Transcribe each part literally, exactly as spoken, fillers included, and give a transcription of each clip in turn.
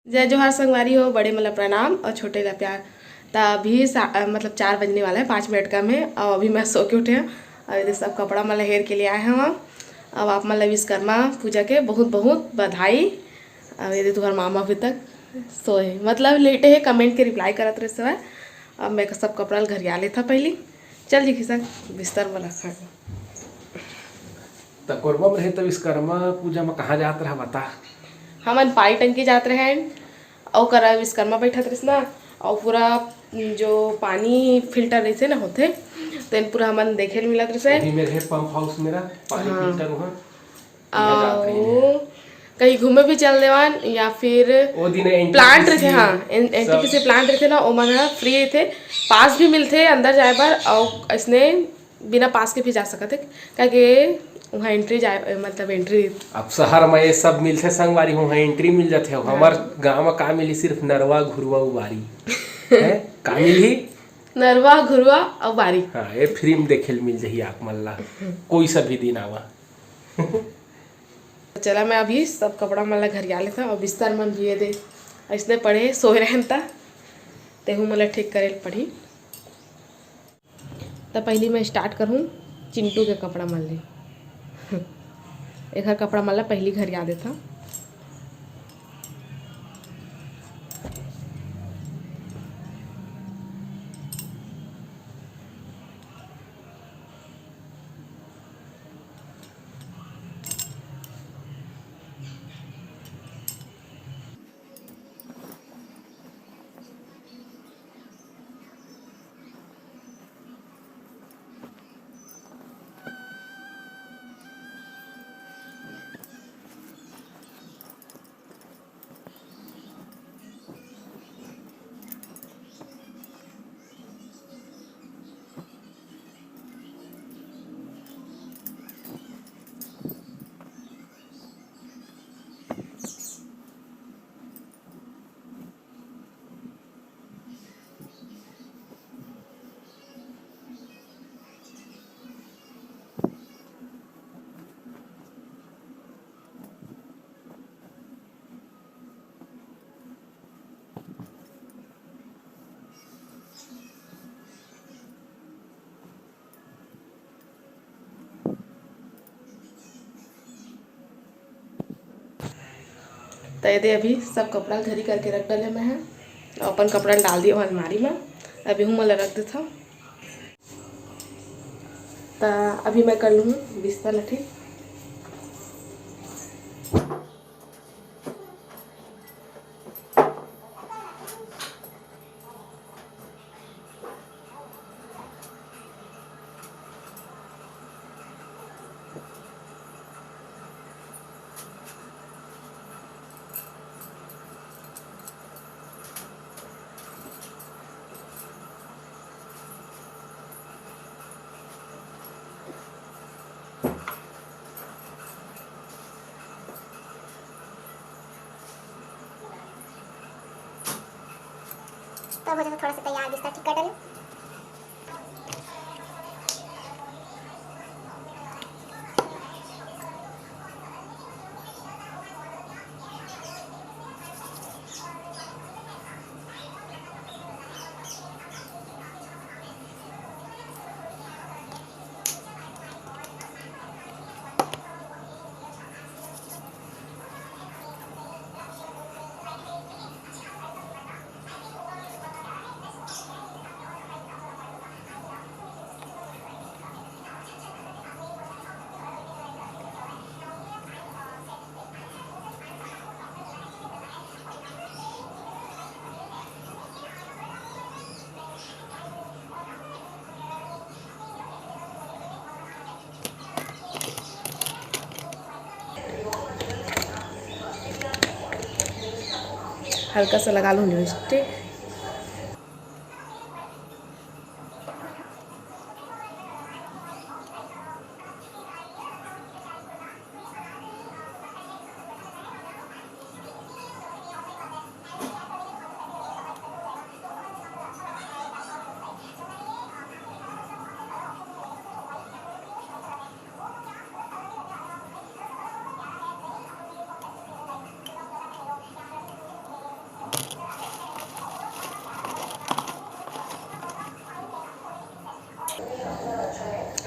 जय जोहार संगवारी हो, बड़े मन ला प्रणाम और छोटे ला प्यार। त अभी सा-, अ, मतलब चार बजने वाला है, पाँच मिनट कम है और अभी मैं सो के उठे हूँ। और ये सब कपड़ा मन ला हेर के ले आए हवं। अब आप मन ला विश्वकर्मा पूजा के बहुत बहुत बधाई। और ये तुहर मामा अभी तक सोए, मतलब लेटे है, कमेंट के रिप्लाई करत रहे सोए। अब मैं सब कपड़ा ला घरिया लेथा पहली। चल जी खिसक, बिस्तर में रखा। त कोरबा में रहे त विश्वकर्मा पूजा में कहाँ जात रहा बता? हमन पानी टंकी जात रहे हैं, अउ करा विश्वकर्मा बैठत रहिस ना, अउ पूरा जो पानी फिल्टर रहिथे ना होथे, तेन पूरा हमन देखे ल मिलत रहिसे। अभी मेरे है पंप हाउस मेरा, पानी हाँ। फिल्टर वहाँ, मैं जात रही अउ है। कहीं घूमे भी चल देवन या फिर वो दिन एनटीपीसी प्लांट रहिथे, हाँ, एन-, सब एनटीपीसी प्लांट रहिथे ना, ओमन ह फ्री रहिथे, पास भी मिलथे अंदर जाए बर, अउ इसने बिना पास के भी जा सकत हे, काहे के वहाँ एंट्री जाए, मतलब एंट्री अब शहर में ये सब मिलथे संगवारी, वहाँ एंट्री मिल जाथे। हाँ। हमर गाँव में का मिली, सिर्फ नरवा घुरवा अउ बारी। हैं? का मिली? नरवा घुरवा अउ बारी। हाँ, ये फ्री में देखे ल मिल जाही आप मन ला, कोई सा भी दिन आवा। चला, मैं अभी सब कपड़ा मन ला घरिया लेथव अउ बिस्तर मन भी ये दे अइसने पड़े सोए रहन ता, तेहू मन ला ठीक करे ल पड़ही। त पहिली मैं स्टार्ट करहूँ चिंटू के कपड़ा मन ले। एखर कपड़ा मन ला पहिली घरिया देथव। त ये दे, अभी सब कपड़ा ल घरी करके रख डले मैं ह। अपन कपड़ा ल डाल दिए अलमारी में। अभी हूँ मोला रख देथव। त अभी मैं कर लूँ बिस्तर ल ठीक। तब हो जाता थोड़ा सा तैयार, बिस्तर ठीक कर डाले। हल्का सा लगा लो लिपस्टिक।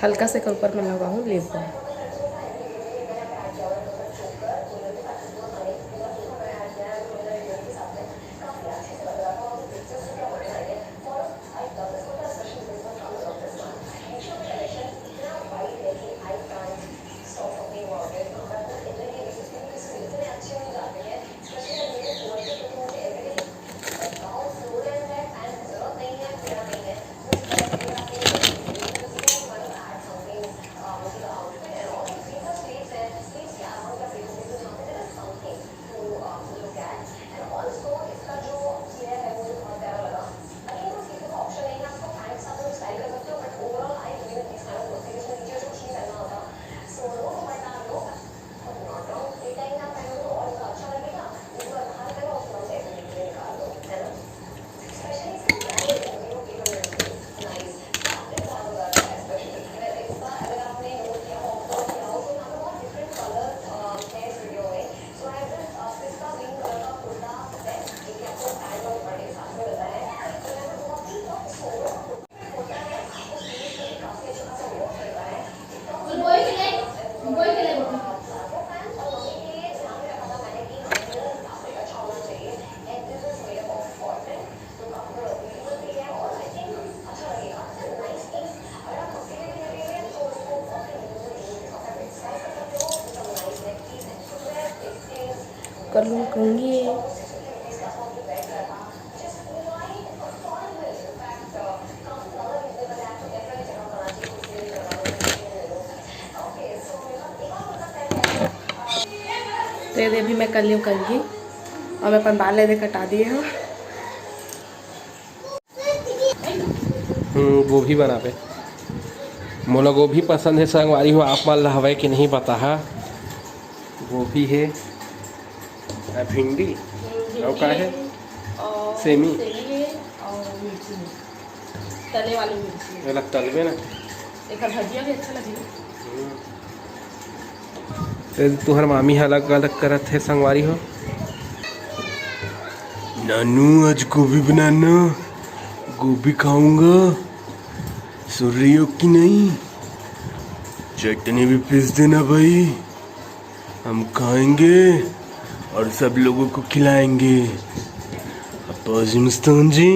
हल्का से एकर ऊपर में लगाहूँ lip balm। कर लूँ कंघी। तो ये दे, अभी मैं कर लिहूँ कंघी और मैं अपन बाल ले दे कटा दिए हँव। हम्म, गोभी बनाबे। मोला गोभी पसंद हे संगवारी हो, आप मन ला हवय कि नहीं बताहा। गोभी हे, आ, भिंडी, अउ का हे? अउ सेमी। सेमी हे, अउ मिर्ची हे। तले वाली मिर्ची हे। एला तलबे ना। एकर भजिया भी अच्छा लगही। हम्म। ते तुहर मामी ह अलग अलग करत हे संगवारी हो। नानू, आज गोभी बनाना, गोभी खाऊंगा, सुन रही हो कि नहीं? चटनी भी पीस देना भाई, हम खाएंगे और सब लोगों को खिलाएंगे। अप्पा जी, मुस्तान जी,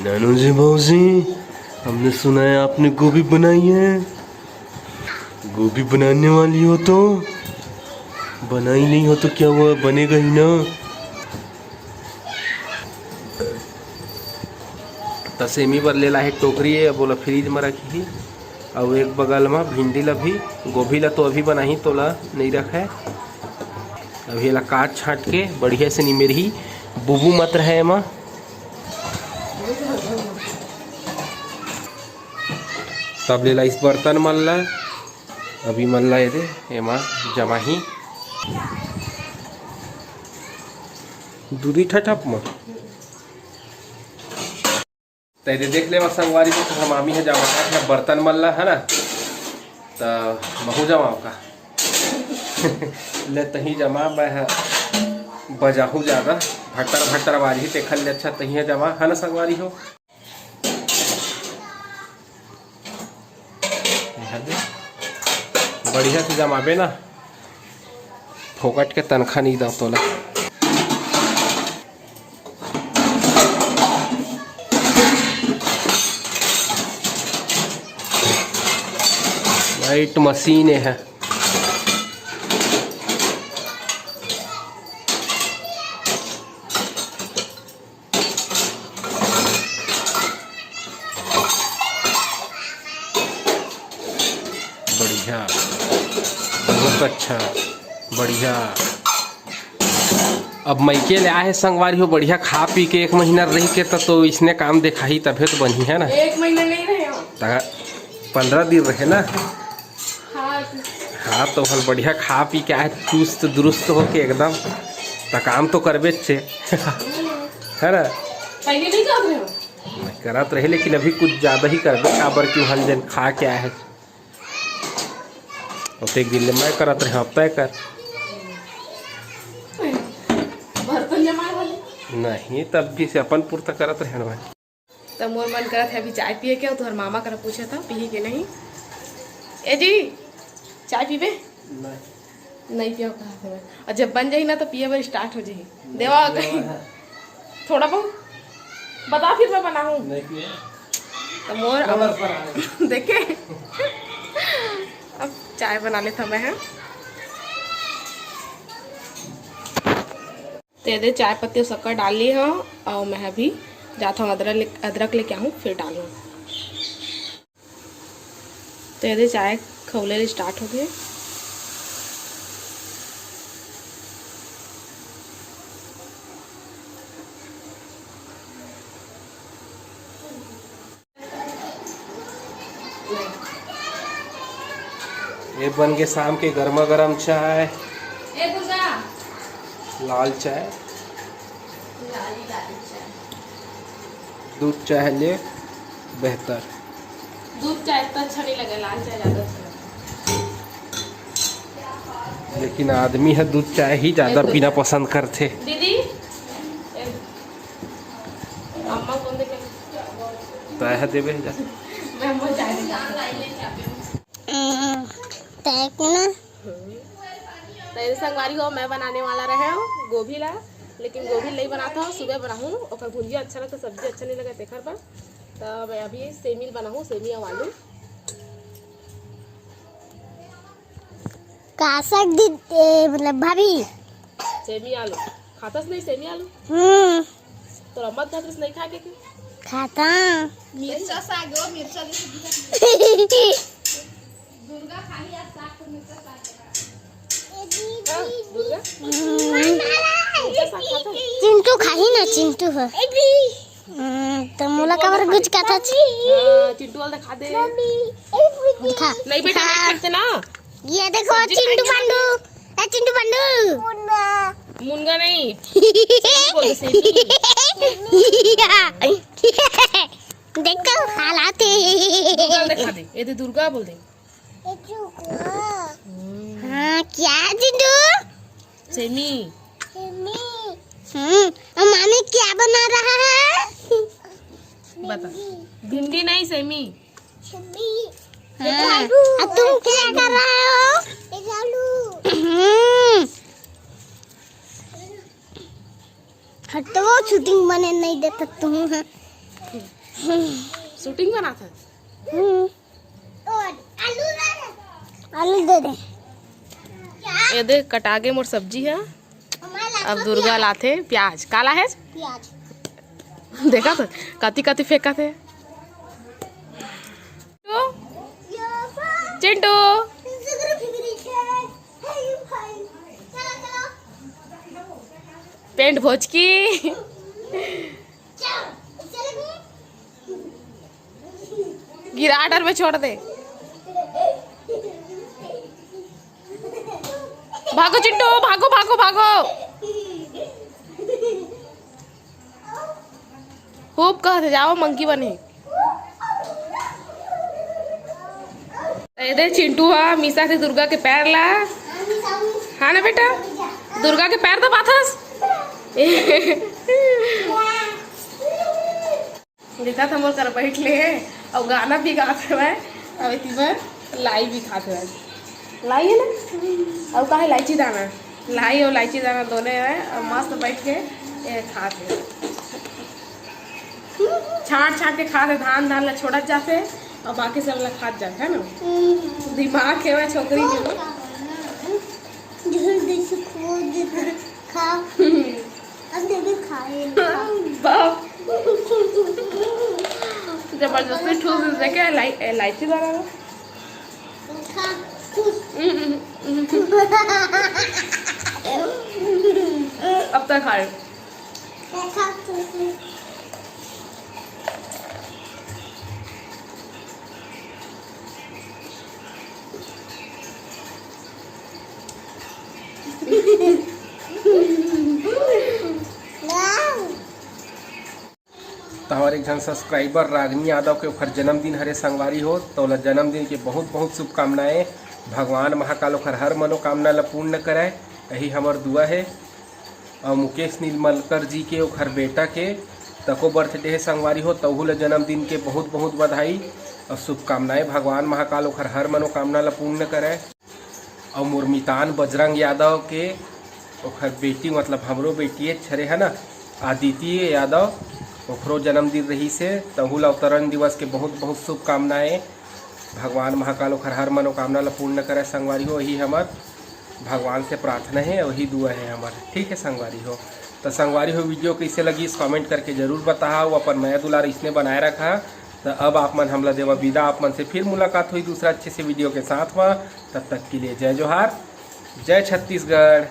नानू जी, बाबू जी, हमने सुना है आपने गोभी बनाई है। गोभी बनाने वाली हो तो बनाई, नहीं हो तो क्या हुआ, बनेगा ही ना। त सेमी बर ले लाहे टोकरी हे, अब ओला फ्रिज म रखही। अउ एक बगल म भिंडी ला भी, गोभी ला तो अभी बनाही, तोला नइ रखे। अभी एला काट छांट के बढ़िया से निमेरही, बुबू मत रहे एमा। तब ले लाइस बर्तन मन ला, अभी मन ला एदे एमा जमाही दूधी ठठप म। त एदे देख लेवा संगवारी हो, तोहर मामी ह जमावत हे बर्तन मन ला, है ना? त महू जमाव का? ले तही जमा, मैं ह बजाहू जादा, भट्टर भट्टर बाजही, तेखर ले अच्छा तही ह जमा, है ना संगवारी हो? बढ़िया से जमाबे ना, फोकट के तनखा नहीं दव तोला। लाइट मशीन है। बढ़िया, बहुत अच्छा, बढ़िया। अब मइके ले आहे संगवारी हो, बढ़िया खा पी के एक महीना रह के त, तो इसने काम देखाही तभे तो बनही, है ना? एक महीना नहीं रहे हो। त पंद्रह दिन रहे ना। हाँ। हाँ, तो हल बढ़िया खा पी के आए, चुस्त दुरुस्त होके एकदम, त काम तो करबे चे। है ना? पहले नहीं करत रहे हो? मैं करत रहे, लेकिन अभी कुछ ज्यादा ही करबे, काबर कि हल जन खा के आए है। तो एक दिन ले मैं करत रहे, अब तय कर। बर्तन जमा वाले? नहीं, तब भी से अपन पुरता करत रहे ना भाई। त मोर मन करत हे अभी चाय पिए के, अउ तोहर मामा करा पूछत हंव, पीही के नहीं? ए जी, चाय पीबे? नहीं। नहीं पियो कहा थे मैं। अउ जब बन जाही ना, त पिए बर start हो जाही। नहीं देवा पियो कहीं। है। थोड़ा बहुत बता, फिर मैं बनाहूँ। नहीं पियो। त मोर थोड़ा अब सा बनाए। देखे, अब चाय बना लेथंव मैं, हाँ। त एदे चाय पत्ती अउ शक्कर डाल ली हंव, अउ मैं अभी जात हंव अदरक ले, अदरक लेके आहूँ, फिर डालहूँ। त एदे चाय खउले ले start हो गे। ये बन के शाम के गर्मा गर्म चाय, ए दुर्गा, लाल चाय। लाली लाली चाय। दूध चाय ले बेहतर। दूध चाय इतना अच्छा नहीं लगे, लाल चाय ज्यादा अच्छा लगे। लेकिन आदमी ह दूध चाय ही ज्यादा बिल्कुल। पीना पसंद करथे। दीदी, ए, अम्मा कौन देखे? तय ह देबे जा। मैं अम्मा चाय नहीं। हम्म, तय के ना। तो ये संगवारी हो, मैं बनाने वाला रहे हूँ गोभी ला, लेकिन गोभी नहीं बनाता हूँ, सुबह बनाहूँ, ओकर भुंजिया अच्छा लगता, सब्जी अच्छा नहीं लगे, तेखर बर। तो मैं अभी सेमी बनाहूँ, सेमी अउ आलू। का साग दी, ए, मतलब भाभी? सेमी आलू। खातस नहीं सेमी आलू? हम्म। तोर अम्मा खातस नहीं खा के की? खाता। मिर्चा साग हो, मिर्चा जैसे दिखत नहीं। दुर्गा खाही आज साग तो मिर्चा साग बना। हाँ, दुर्गा? हम्म। मिर्चा साग खाता? चिंटू खाही ना, चिंटू ह। हम्म, त मोला काबर गुचकाथस? हाँ, चिंटू वाला दिखा दे। दिखा। नहीं बेटा, नहीं खाते ना। ये देखो, सब्जी चिंटू खाएंगे। पांडू। ए, चिंटू पांडू। मुनगा नहीं। सेमी बोल दे, सेमी। देखो, हालात है। दुर्गा दिखा दे। ये दे दुर्गा बोल दे। हाँ, क्या है चिंटू? सेमी। हम्म, और मामी क्या बना रहा है? बता। भिंडी नहीं, सेमी। हाँ, और तुम क्या कर रहे हो? हम्म। हटो, शूटिंग बने नहीं देता तुम। शूटिंग बनाता? हम्म। आलू दे दे। ये देख, कटागे मोर सब्जी है। अब दुर्गा लाथे प्याज। काला है? प्याज। देखा तो, कति कति फेंका थे। चिंटू। पेंट भोचकी। गिरा डर में छोड़ दे। भागो चिंटू, भागो, भागो, भागो। खूब कहते जाओ, मंकी बने। ए दे चिंटू हा, मिसा थे दुर्गा के पैर ला। हाँ ना बेटा, दुर्गा के पैर दबाथस। देखा था मोर कर बैठ ले हे, अउ गाना भी गात हवय, अउ एती बर लाई भी खात हवय। लाई है ना, अउ का है, इलायची दाना, लाई अउ इलायची दाना दोनों है, अउ मस्त बैठ के ये खात है। छांट छांट के खात है, धान धान ला छोड़त जाते, अउ बाकी सब ला खात जाते, है ना। दिमाग है वह छोकरी के। जल्दी से खोद खा। अब दे दे खाए। बाप। जबरदस्ती ठूस दे के इलाय-, इलायची डाला ना। खा, ठूस। अब तक खाए। खा, ठूस। तो हमारे एक झन सब्सक्राइबर रागनी यादव के ओखर जन्मदिन हरे संगवारी हो, तो ओला जन्मदिन के बहुत बहुत शुभकामनाएं। भगवान महाकाल ओखर हर मनोकामना ला पूर्ण करय, यही हमर दुआ है। और मुकेश नीलमलकर जी के ओखर बेटा के तको बर्थडे हे संगवारी हो, तहू ल जन्मदिन के बहुत बहुत बधाई और शुभकामनाएं। भगवान महाकाल ओखर हर मनोकामना ल पूर्ण करय। और मोर मितान बजरंग यादव के ओखर बेटी, मतलब हमरो बेटी हे छरे है ना, आदित्य यादव, ओखरो जन्मदिन रहिस हे, तहू ल अवतरण दिवस के बहुत बहुत शुभकामनाएं। भगवान महाकाल ओखर हर मनोकामना ल पूर्ण करय संगवारी हो, यही हमर भगवान से प्रार्थना हे, वही दुआ हे हमर। ठीक है संगवारी हो, तो संगवारी हो, वीडियो कैसे लगिस कमेंट करके जरूर बताहा, अपन मया दुलार इसने बनाए रखा। तो अब आप मन हमला देवा विदा, आप मन से फिर मुलाकात होही दूसरा अच्छे से वीडियो के साथ में। तब तक के लिए जय जोहार, जय छत्तीसगढ़।